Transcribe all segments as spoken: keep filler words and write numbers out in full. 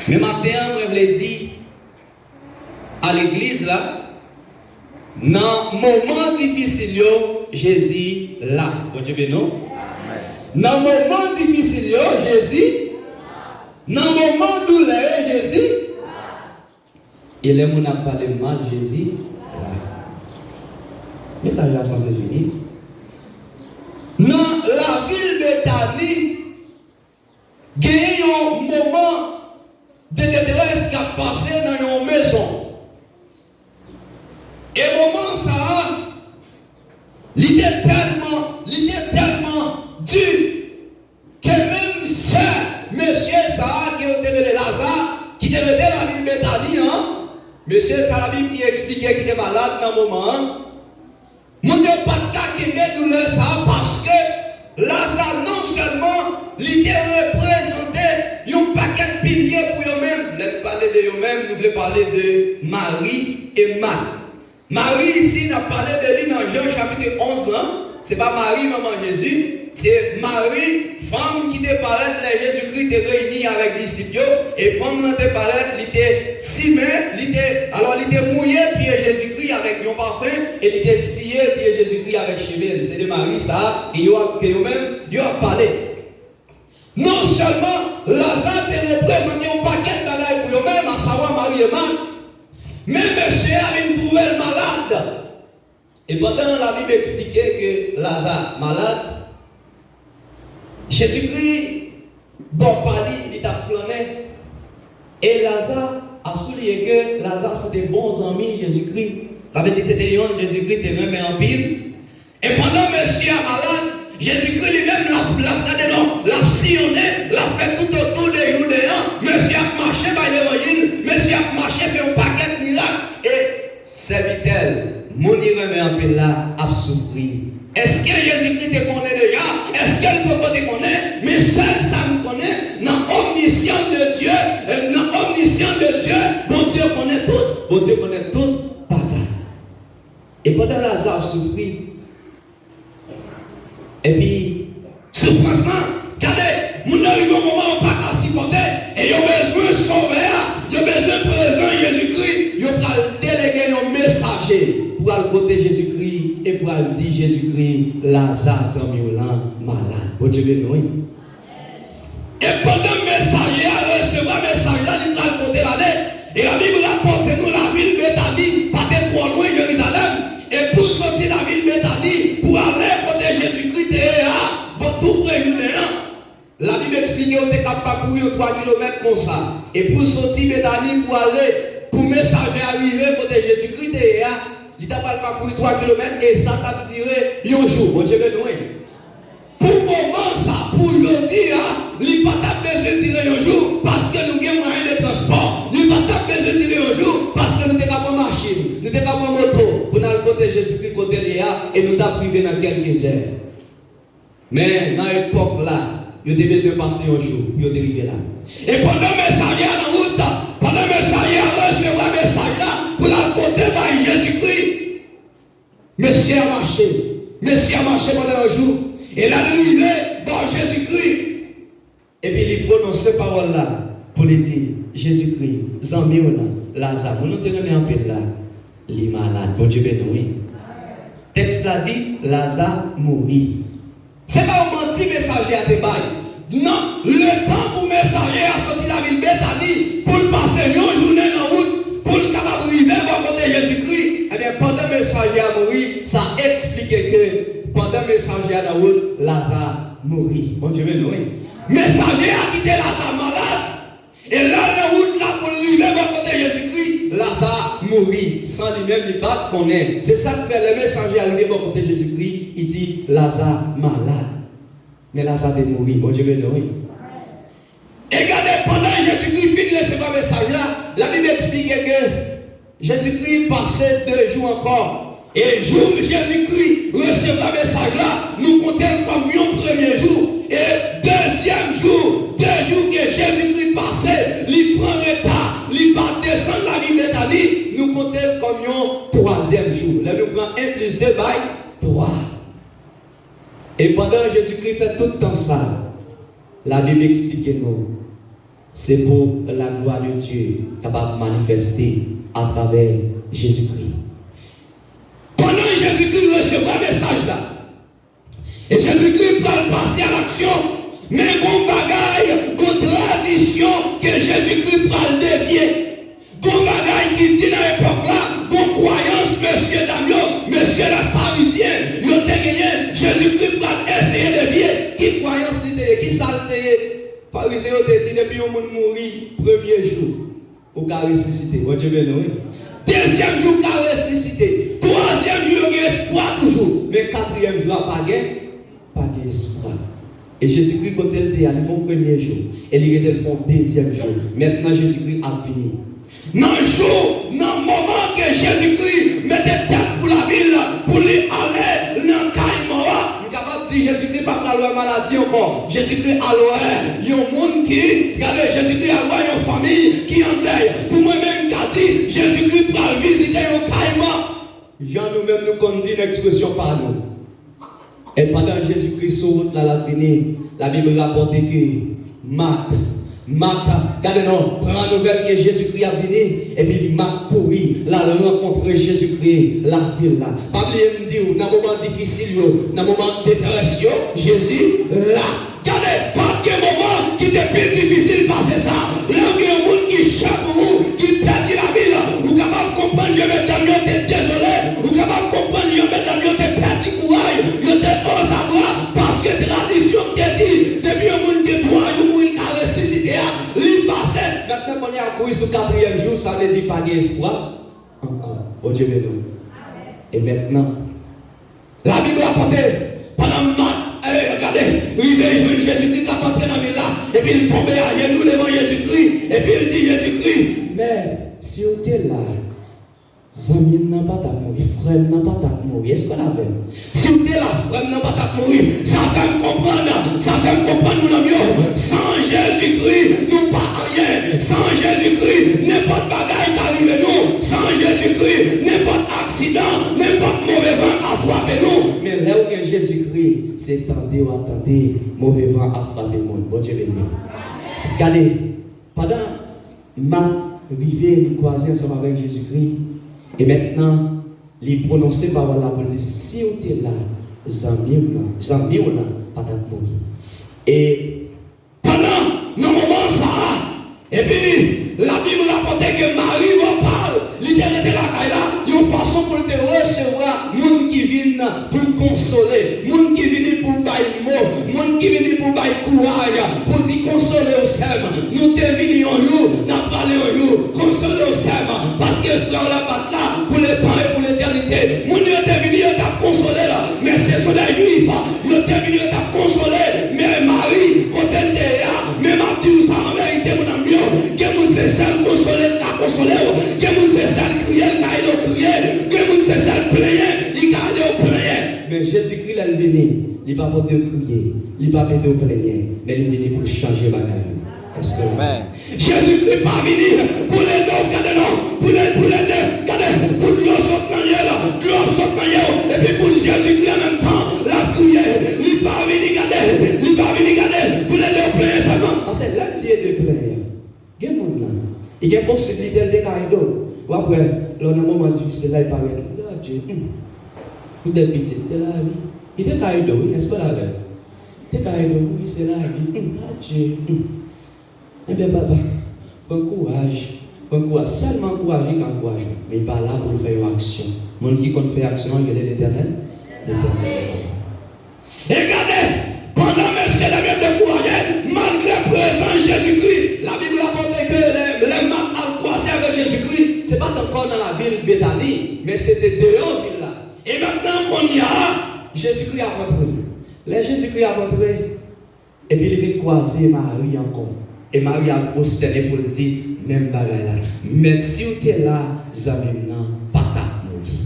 Men maten an, mwen vle di a legliz la, nan moman difisil yo, Jezi la. Bondye beni w. Nan moman difisil yo, Jezi. Nan moman doulè yo, Jezi. E lè moun ap pale mal, Jezi la. Mesaj la sanse fini. Nan lavil Betani, genyen yon moman de detrès k ap pase nan yon mezon. E moman sa a, li te tèlman, li te tèlman di ke menm sè mesye sa a ke yo te rele Laza, ki te rete lavil Betani an, mesye sa a, Labib ki eksplike ki te malad nan moman an, moun yo pa t ka kenbe doulè sa a, paske Laza non sèlman li te reprezante yon pakèt pilye pou yo menm. Lè n pale de yo menm, nou vle pale de Mari e Mat. Mari isi, n ap pale de li nan Jan chapit onz lan. Se pa Mari, manman Jezi. Se Mari, fanm ki te parèt lè Jezikri te reyini avèk disip yo. E fanm nan te parèt, li te simen, li te, alò, li te mouye pye Jezikri avèk yon pafen e li te siye pye Jezikri avèk cheve l. Se de Mari sa a, e yo ap, ke yo menm, yo ap pale. Non sèlman Laza te reprezante yon pakèt bagay pou yo menm, asavwa Mari e Mat, men mesye a vin twouve l malad. E pandan Labib eksplike ke Laza malad, Jezikri bò pa li, li t ap flannen. E Laza a souliye ke Laza se te bon zanmi Jezikri. Sa vle di se te yonn Jezikri te renmen anpil. E pandan mesye a malad, Jezikri li menm l ap, l ap gade non, l ap siyonnen, l ap fè toutotou de Jiden an. Mesye ap mache bay levanjil, mesye ap mache fè yon pakèt mirak. E sèvitè l, moun li renmen anpil la, ap soufri. Èske Jezikri te konnen deja? Èske l poko te konnen? Men sèl sa m konnen, nan omnisyan de Dye, nan omnisyan de Dye, Bondye konnen tout. Bondye konnen tout bagay. E pandan Laza ap soufri, epi soufrans lan, gade, moun nan rive yon moman yo pa ka sipòte, e yo bezwen Sovè a, yo bezwen prezans Jezikri, yo pral delege yon mesaje pou al kote Jezikri e pou al di Jezikri, Laza zanmi w lan malad. Bondye beni w, wi. E pandan mesaje a resevwa mesaj la, li pral kote l ale. E Labib rapòte nou lavil Betani pa te twò lwen Jerizalèm. E pou l soti lavil Betani, pou ale kote Jezikri te ye a, bò tou pre Jiden an, Labib eksplike yo te ka pakouri yon twa kilomèt konsa. E pou l soti Betani, pou ale, pou mesaje a rive kote Jezikri te ye a, li ta pral pakouri twa kilomèt, e sa t ap dire yon jou. Bondye beni w, wi. Pou moman sa, pou jodi a, li pa t ap bezwen dire yon jou, paske nou gen mwayen de transpò. Li pa t ap bezwen dire yon jou, paske nou te ka pran machin, nou te ka pran moto pou n al kote Jezikri kote l ye a, e nou t ap rive nan kèlke zè. Men, nan epòk la, yo te bezwen pase yon jou pou yo te rive la. E pandan mesaje a nan wout, pandan mesaje a resevwa mesaj la pou l al pote bay Jezikri, mesye a mache. Mesye a mache pandan yon jou. E lè l rive bò Jezikri, epi li pwononse pawòl la pou li di, Jezikri, zanmi w lan, Laza, moun nou te renmen anpil la, li malad. Bondye beni w, wi. Tèks la di, Laza mouri. Se pa yon manti mesaje a te bay. Nan letan pou mesaje a soti lavil Betani, pou l pase yon jounen nan wout, pou l kapab rive bò kote Jezikri, ebyen, pandan mesaje a mouri, sa eksplike ke pandan mesaje a nan wout, Laza mouri. Bondye beni w, wi. Mesaje a kite Laza malad, e lè l nan wout la pou l rive bò kote Jezikri, Laza mouri. San li menm, li pa t konnen. Se sa k fè lè mesaje a rive bò kote Jezikri, li di, Laza malad. Men Laza te mouri. Bondye beni w, wi. E gade, pandan Jezikri fin resevwa mesaj la, Labib eksplike ke Jezikri pase de jou ankò. E jou Jezikri resevwa mesaj la, nou konte l kòm yon premye jou. E dezyèm jou, de jou ke Jezikri pase, li pran reta, li pa desann lavil Betani, nou konte l kòm yon twazyèm jou. Lè nou pran en plis de bay twa. E pandan Jezikri fè tout tan sa, Labib eksplike nou, Se pou laglwa de Dye kapab manifeste atravè Jezikri. Pandan Jezikri resevwa mesaj la, e Jezikri pral pase a laksyon, men gon bagay, gon tradisyon ke Jezikri pral devye. Gon bagay ki di nan epòk la, gon kwayans mesye dam yo, mesye la farizyen, yo te genyen, Jezikri pral eseye devye. Ki kwayans li te ye? Ki sa l te ye? Farizyen yo te di, depi yon moun mouri, premye jou, ou ka resisite. Bondye beni w, wi. Dezyèm jou, ou ka resisite. Twazyèm jou, yo gen espwa toujou. Men katriyèm jou a, pa gen, pa gen espwa. E Jezikri, kote l te a, li fè yon premye jou. E li rete l fè yon dezyèm jou. Mentnan, Jezikri ap vini. Nan jou, nan moman ke Jezikri mete tèt pou lavi l, pou li ale nan kay mò a, m kapab di Jezikri pa pral wè maladi ankò. Jezikri al wè yon moun ki, gade, Jezikri al wè yon fanmi ki an dèy. Pou mwen menm, m ka di, Jezikri pral vizite yon kay mò. Jan nou menm nou konn di nan ekspresyon pa nou. E pandan Jezikri sou wout la, l ap vini, Labib rapòte ke Mat, Mat, gade non, pran nouvèl ke Jezikri ap vini, epi Mat kouri, l al rankontre Jezikri lavil la. Pa bliye m di w, nan moman difisil yo, nan moman detrès yo, Jezi la. Gade, pa t gen moman ki te pi difisil pase sa. Lè w gen yon moun ki chè pou ou, ki pèdi lavi l, ou kapab konprann jan medam yo te dezole, ou kapab konprann jan medam yo te pèdi kouraj, yo te ozabwa, paske tradisyon te di, depi yon moun gen twa jou mouri ka resisite a, li pase. Mentnan, kounye a, kouri sou katriyèm jou, sa vle di pa gen espwa ankò. Bondye beni w. E mentnan, Labib rapòte, pandan Mat, eh, gade, rive jwenn Jezikri k ap antre nan vil la, epi l tonbe ajenou devan Jezikri, epi l di Jezikri, men, si w te la, zanmi m nan pa t ap mouri, frè m nan pa t ap mouri. Èske w la avè m? Si w te la, frè m nan pa t ap mouri. Sa fè m konprann, sa fè m konprann, moun an m yo, san Jezikri, nou pa anyen. San Jezikri, nenpòt bagay ka rive nou. San Jezikri, nenpòt aksidan, nenpòt move van ka frape nou. Men lè w gen Jezikri, se tande w ap tande move van ap frape moun. Bondye beni w. Gade, pandan Mat rive, li kwaze ansanm avèk Jezikri, e mentnan, li pwononse pawòl la pou l di, si w te la, zanmi w lan, zanmi w lan pa t ap mouri. E pandan, nan moman sa a, epi Labib rapòte ke mari bòpa l, li te rete lakay la, yon fason pou l te resevwa moun ki vin pou konsole, moun ki vini pou bay mo, moun ki vini pou bay kouraj, pou di, konsole w, sè m. Nou te vini yon jou, n ap prale yon jou. Konsole w, sè m, paske frè w la pa t la pou letan e pou letènite. Moun yo te vini, yo t ap konsole l, men se sou lè Jwif, yo te vini, yo t ap konsole, men Mari, kote l te ye a, men m ap di w sa an verite, moun an m yo, gen moun se sèl konsole l ka konsole w, gen moun se sèl kriye l ka ede w kriye, gen moun se sèl plenyen li ka ede w plenyen. Men Jezikri, lè l vini, li pa pote w kriye, li pa pote w plenyen, men li vini pou l chanje bagay yo. Èske w la? Amèn. Jezikri pa vini pou l ede w, gade non, pou l, pou l ede, gade, pou dlo sot nan je l, dlo ap sot nan je w, epi pou Jezikri an menm tan, l ap kriye, li pa vini, gade, li pa vini, gade, pou l ede w plenyen sèlman. Paske lè l di ede plenyen, gen moun nan, li gen posiblite l te ka ede w. W ap wè, lè w nan moman difisil la, li parèt, li di, adje, hmm. Ou te pitit, se lavi. Li te ka ede w, wi, èske w la avè m? Li te ka ede w, wi, se lavi. Hmm, adje, hmm. Ebyen, papa, pran kouraj, pran kouraj. Sèlman ankouraje ka ankouraje w. Men li pa la pou l fè yon aksyon. Moun ki konn fè aksyon an, rele Letènèl. Letènèl. E gade, pandan mesye dam yo dekouraje, malgre prezans Jezikri, Labib rapòte ke lè, lè Mat al kwaze avèk Jezikri, se pa t ankò nan lavil Betani, men se te deyò vil la. E mentnan, kounye a, Jezikri ap antre. Lè Jezikri ap antre, epi li vin kwaze Mari ankò. E Mari al pwostène pou l di menm bagay la. Mèt, si w te la, zanmi m nan pa t ap mouri.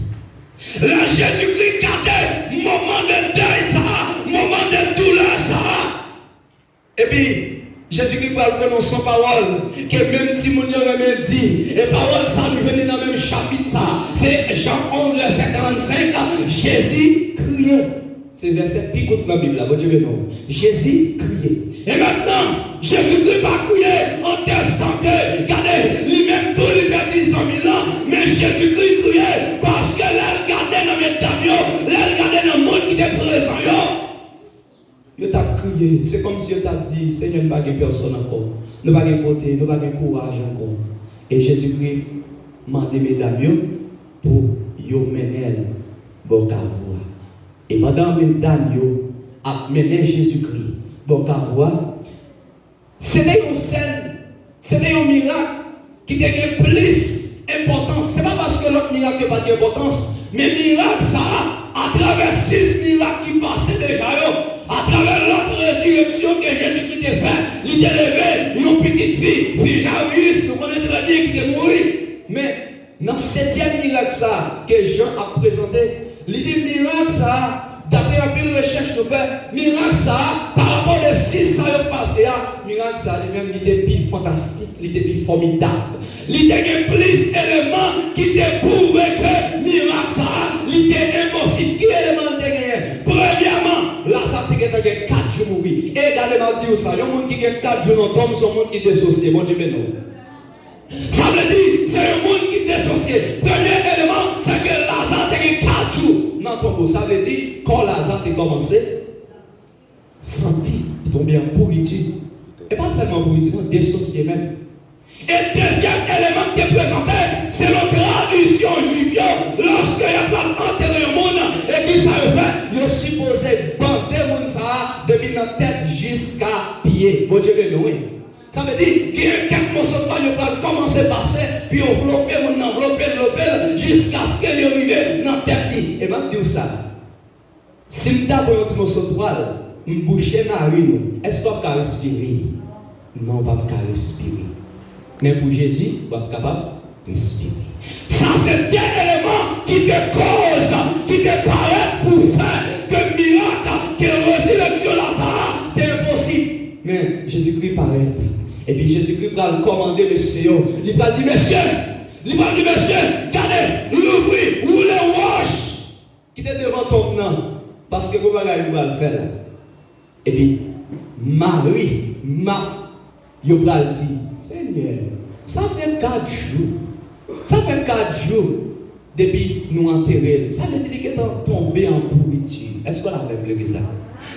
Lè Jezikri gade moman de dèy sa a, moman de doulè sa a, epi Jezikri pral pwononse yon pawòl ke menm timoun yo renmen di. E pawòl sa a nou jwenn li nan menm chapit sa a. Se Jan onz, vèsè karannsenk, Jezi kriye. Se vèsè pi kout nan Bib la, Bondye beni w. Jezi kriye. E mentnan, Jezikri pa kriye an tèstan ke, gade, li menm tou li pèdi zanmi l lan, men Jezikri kriye paske lè l gade nan medam yo, lè l gade nan moun ki te prezan yo, yo t ap kriye. Se kòmsi yo t ap di, Senyè, nou pa gen pèsòn ankò. Nou pa gen kote, nou pa gen kouraj ankò. E Jezikri mande medam yo pou yo mennen l bò kavo a. E pandan medam yo ap mennen Jezikri bò kavo a, se te yon sèn, se te yon mirak ki te gen plis enpòtans. Se pa paske lòt mirak yo pa t gen enpòtans, men mirak sa a, atravè sis mirak ki pase deja yo, atravè lòt rezireksyon ke Jezikri te fè, li te leve yon pitit fi, fi Jayirus, nou konnen trè byen, ki te mouri. Men, nan setyèm mirak sa a ke Jan ap prezante, li di mirak sa a, dapre anpil rechèch nou fè, mirak sa a, parapò de sis sa yo pase a, mirak sa a li menm, li te pi fantastik, li te pi fòmidab. Li te gen plis eleman ki te pwouve ke mirak sa a, li te enposib. Ki eleman li te genyen? Premyèman, Laza te gentan gen kat jou mouri. E gade, m ap di w sa, yon moun ki gen kat jou nan tonm, se yon moun ki desosye. Bondye beni w. Sa vle di, se yon moun ki desosye. Premye eleman, se ke Laza te gen kat jou nan tonbo. Sa vle di, kò Laza te kòmanse santi, li tonbe an pouriti. E pa sèlman pouriti, non, desosye menm. E dezyèm eleman ki te prezante, selon tradisyon jwif yo, lòske y ap pral antere yon moun, e ki sa yo fè? Yo sipoze bande moun sa a depi nan tèt jiska pye. Bondye beni w, wi. Sa vle di, gen kèk moso twal yo pral kòmanse pase, pou yo vlope moun nan, vlope l, vlope l, jiskaske yo rive nan tèt li. E m ap di w sa, si m ta pran yon ti moso twal, m bouche naren ou, èske w ap ka respire? Non, w p ap ka respire. Men pou Jezi, w ap kapab respire. Sa se de eleman ki te koz, ki te parèt pou fè ke mirak, ke rezireksyon Laza a te enposib. Men, Jezikri parèt. Epi Jezikri pral kòmande mesye yo. Li pral di, mesye, li pral di, mesye, gade, louvri, woule wòch ki te devan tonm nan, paske gon bagay nou pral fè la. Epi, Mari, Mat, yo pral di, Senyè, sa fè kat jou. Sa fè kat jou depi nou antere l. Sa vle di li gentan tonbe an pouriti. Èske w la avè m, legliz la?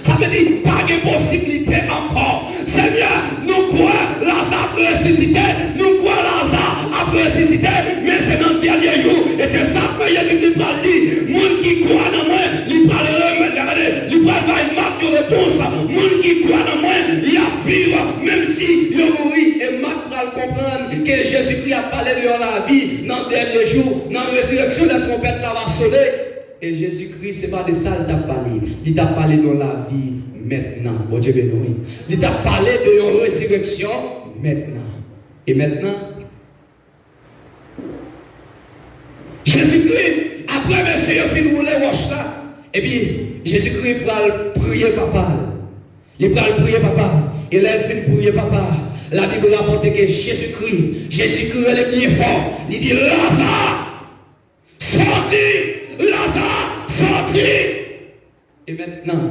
Sa vle di, pa gen posiblite ankò. Senyè, nou kwè Laza ap resisite, nou kwè Laza ap resisite, men se nan dènye jou. E se sa k fè Jezikri pral di, moun ki kwè nan mwen, li pral remèt, gade, li pral bay Mat yo repons. Moun ki kwè nan mwen, y ap viv, menm si yo mouri. E Mat pral konprann ke Jezikri ap pale de yon lavi nan dènye jou, nan rezireksyon, lè twonpèt la va sone. E Jezikri, se pa de sa l t ap pale. Li t ap pale de yon lavi mentnan. Bondye beni w, wi. Li t ap pale de yon rezireksyon mentnan. E mentnan, Jezikri, apre mesye yo fin woule wòch la, epi Jezikri pral priye Papa l. Li pral priye Papa l. E lè l fin priye Papa l, Labib rapòte ke Jezikri, Jezikri rele byen fò. Li di, Laza! Sòti! Laza, sòti! E mentnan,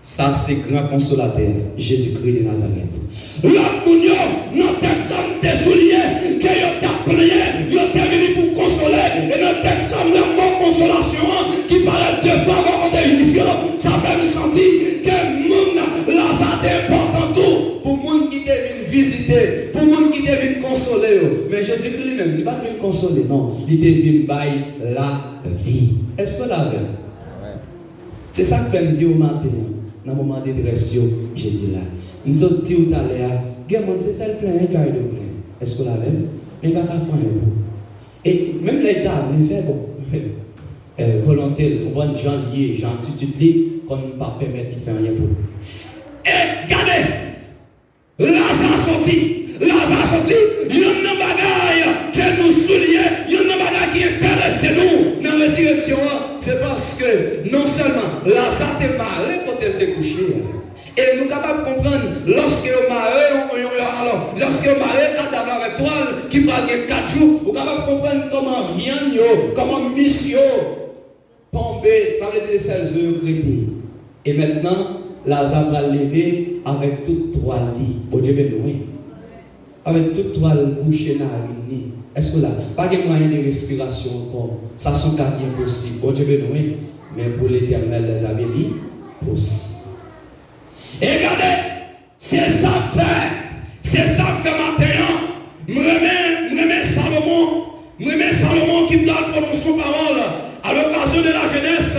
sa se gran konsolatè a, Jezikri de Nazarèt. Lòt moun yo, nan tèks la, m te souliye ke yo t ap plenyen, yo te vini pou konsole, e nan tèks la, m wè mo konsolasyon an ki parèt de fwa bò kote Jwif yo, sa fè m santi ke moun Laza te enpòtan tou pou moun ki te vin vizite, pou moun ki te vin konsole yo. Men Jezikri li menm, li pa t vin konsole, non. Li te vin bay lavi. Èske w la avè m? Se sa k fè m di w maten an, nan moman detrès yo, Jezi la. M sot di w talè a, gen moun se sèl plenyen kay yo plenyen. Èske w la avè m? Men pa ka fè anyen pou. E menm lè l ta vle fè, bon, eh, volonte l, konprann jan l ye, jan atitid li, konn pa pèmèt li fè anyen pou. E gade! Laza sòti! Laza sòti! Youn nan bagay ke nou souliye, youn nan bagay ki enterese nou nan rezireksyon an, se paske non sèlman Laza te mare kote l te kouche a, e nou kapab konprann lòske yo mare yon, yon, yon, alò, lòske yo mare kadav la avèk twal ki pral gen kat jou, ou kapab konprann kòman vyann yo, kòman mis yo tonbe, sa vle di se sèl zo yo k rete. E mentnan, Laza pral leve avèk tout twal li. Bondye beni w, wi. Avèk tout twal bouche narin li. Èske w la? Pa gen mwayen de respirasyon ankò. Sa se yon ka ki enposib. Bondye beni w, wi. Men pou Letènèl, lèzami, li posib. E gade, se sa k fè, se sa k fè maten an, m renmen, m renmen Salomon, m renmen Salomon ki pral pwononse yon pawòl a lokazyon de la jenès.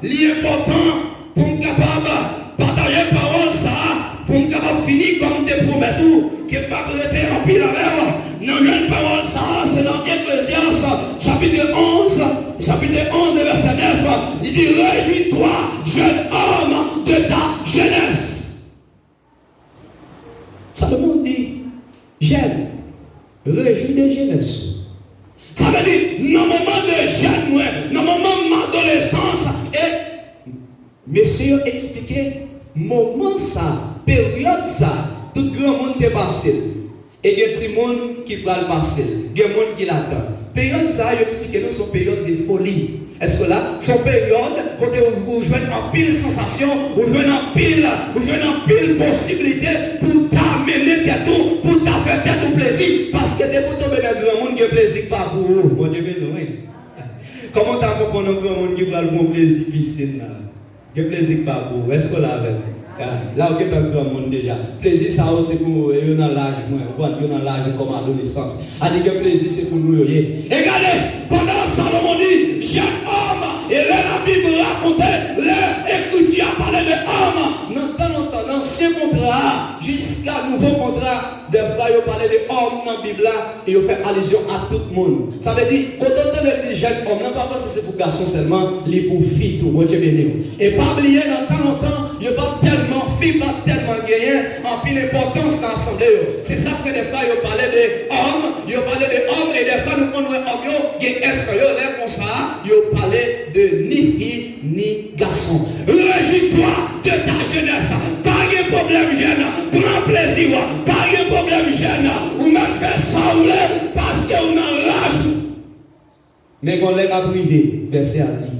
Li enpòtan pou m kapab pataje pawòl sa a, pou m kapab fini kòm m te pwomèt ou, ke m p ap rete anpil avè w. Nan menm pawòl sa a, se nan Eklezyas, chapit onz, chapit onz, vèsè nèf, li di, Réjouis-toi, jeune homme, de ta jeunesse. Salomon di, jèn, rejwi de jenès ou. Sa vle di, nan moman de jèn mwen, nan moman m adolesans, e mesye yo eksplike moman sa, peryòd sa, tout granmoun te pase l. E gen timoun ki pral pase l. Gen moun ki ladan. Peryòd sa a, yo eksplike nou, se yon peryòd de foli. Èske w la? Se yon peryòd kote ou, ou jwenn anpil sansasyon, ou jwenn anpil, ou jwenn anpil posiblite pou w ta mennen tèt ou, pou w ta fè tèt ou plezi. Paske depi w tonbe nan granmoun, gen plezi k pa pou ou. Bondye beni w, wi. Kòman w ta konprann yon granmoun ki pral pran plezi pisin la? Gen plezi k pa pou ou. Èske w la avè m? Gade, la w gentan granmoun deja. Plezi sa yo se pou yo nan laj mwen. Ou konprann? Yo nan laj kòm adolesans. A di gen plezi se pou nou yo ye. E gade, pandan Salomon di, jèn òm, e lè Labib rakonte, lè Ekriti a pale de òm, nan tan lontan, nan ansyen kontra a, jiska nouvo kontra, dèfwa yo pale de òm nan Bib la, e yo fè alizyon a tout moun. Sa vle di, kote w tande l di jèn òm nan, pa panse se pou gason sèlman, li pou fi tou. Bondye beni w. E pa bliye, nan tan lontan, yo pa t tèlman, fi pa t tèlman genyen anpil enpòtans nan asanble yo. Se sa k fè dèfwa yo pale de òm, yo pale de òm, e dèfwa nou konn wè òm yo gen S nan yo, lè konsa, yo pale de ni fi, ni gason. Réjouis-toi de ta jeunesse. Pa gen pwoblèm, jèn. Pran plezi w. Pa gen pwoblèm, jèn. Ou mèt fè sa w vle, paske w nan laj ou. Men gon lè k ap rive, vèsè a di,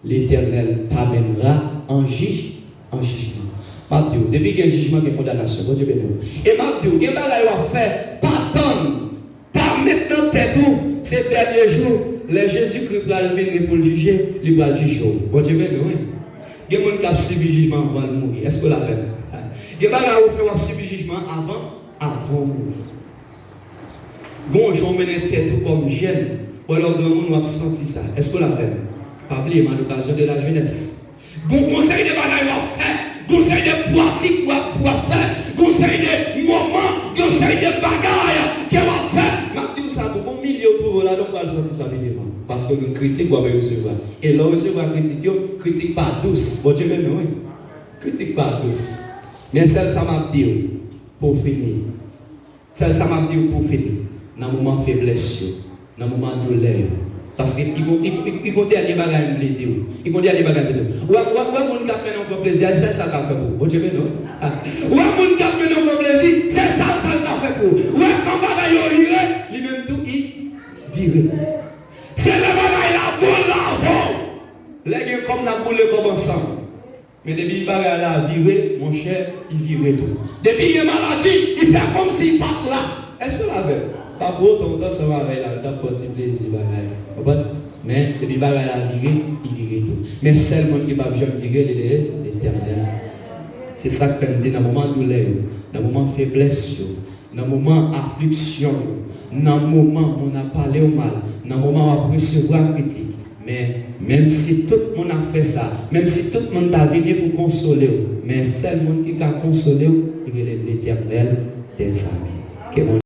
Letènèl t'amènera un juge, un jugement. M ap di w, depi gen jijman, gen kondanasyon. Bondye beni w. E m ap di w, gen bagay w ap fè, pa tann. Pa met nan tèt ou, se dènye jou, lè Jezikri pral vini pou l jije, li pral jije w. Bondye beni w, wi. Gen moun k ap sibi jijman anvan l mouri. Èske w la avè m? Gen bagay ou fè, w ap sibi jijman avan, avan w mouri. Gon jan w mennen tèt ou kòm jèn, w wè lè w granmoun, w ap santi sa. Èske w la avè m? Pa bliye, m a lokazyon de la jenès. Gon, gon seri de bagay w ap fè, gon seri de pratik w ap, w ap fè, gon seri de moman, gon seri de bagay ke w ap fè. M ap di w sa tou, gon milye w twouve w ladan, w pral santi sa pi devan. Paske gen kritik w ap resevwa. E lè w resevwa kritik yo, kritik pa dous. Bondye beni w, wi. Kritik pa dous. Men sèl sa m ap di w, pou w fini. Sèl sa m ap di w pou w fini, nan moman feblès yo, nan moman doulè yo. Paske i gon, i, i, i gon dènye bagay m vle di w. I gon dènye bagay m vle di w. Ou wè, ou wè, ou wè moun k ap mennen yon gwo plezi a, sèl sa l ka fè pou ou. Bondye beni w. Ou wè moun k ap mennen yon gwo plezi, se sèl sa l ka fè pou ou. Ou wè, kan bagay yo vire, li menm tou, i vire. Se lè bagay la bon, l avè w. Lè gen kòb, n ap boule kòb ansanm. Men depi bagay la vire, monchè, li vire tou. Depi gen maladi, li fè kòmsi li pa t la. Èske w la avè m? Pa pou otan w t ansanm avè l la, l t ap pran ti plezi bagay. Konprann? Men depi bagay la vire, li vire tou. Men sèl moun ki p ap janm vire, li se Letènèl. Se sa k fè m di nan moman doulè yo, nan moman feblès yo, nan moman afliksyon yo, nan moman moun ap pale w mal, nan moman w ap resevwa kritik, men, menm si tout moun ap fè sa, menm si tout moun ta vini pou konsole w, men sèl moun ki ka konsole w, li rele Letènèl dèzame. Ke Bondye